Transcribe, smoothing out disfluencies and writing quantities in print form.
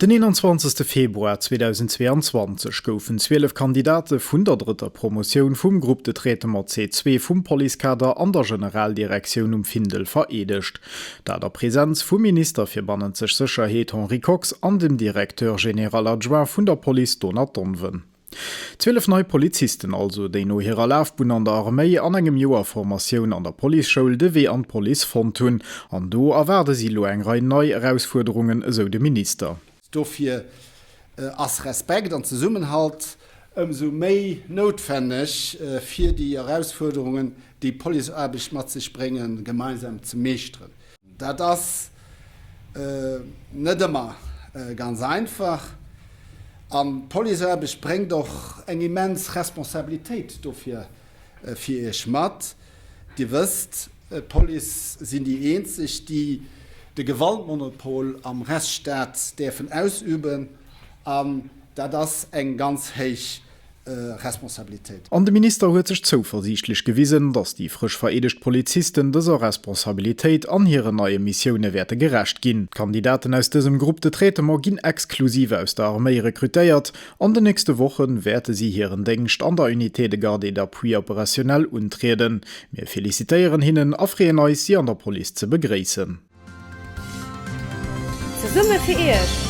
Den 21 Februar 2022 goufen 12 Kandidate vun der drëtter Promotioun vum Groupe de traitement C2 vum Policekader an der Generaldirektioun um Findel vereedegt. Dat a Presenz vum Minister fir bannenzeg Sécherheet Henri Kox an dem Directeur général adjoint vun der Police Donat Donven. 12 nei Polizisten also, déi no hirer Lafbunn an der Arméi an engem Joer Formatioun an der Policeschoul de Wee an d'Police fonnt hunn. An do erwaarde si elo eng Rei nei Erausfuerderungen, esou de Minister. Dofir ass Respekt an Zesummenhalt ëmsou méi noutwenneg, fir déi Erausfuerderungen, déi d'Policeaarbecht mat sech bréngen, gemeinsam ze meeschteren. Dat ass net ëmmer ganz einfach an d'Policeaarbecht bréngt och eng immens Responsabilitéit dofir fir Iech mat. Dir wësst, d'Police sinn déi eenzeg, déi de Gewaltmonopol am Rechtsstaat däerfen ausüben an dat ass eng ganz héich Responsabilitéit. An de Minister huet sech zouversiichtlech gewisen, datt déi frësch vereedegt Polizisten dëser Responsabilitéit an hiren neie Missioune wäerte gerecht ginn. D'Kandidaten aus dësem Groupe de traitement ginn exklusiv aus der Arméi rekrutéiert. An den nächste Woche wäerte si hiren Déngscht an der Unité de garde et d'appui opérationnel untrieden. Mir felicitéieren hinnen a freeën eis, si an der Police ze begréissen. Zesumme fir Iech!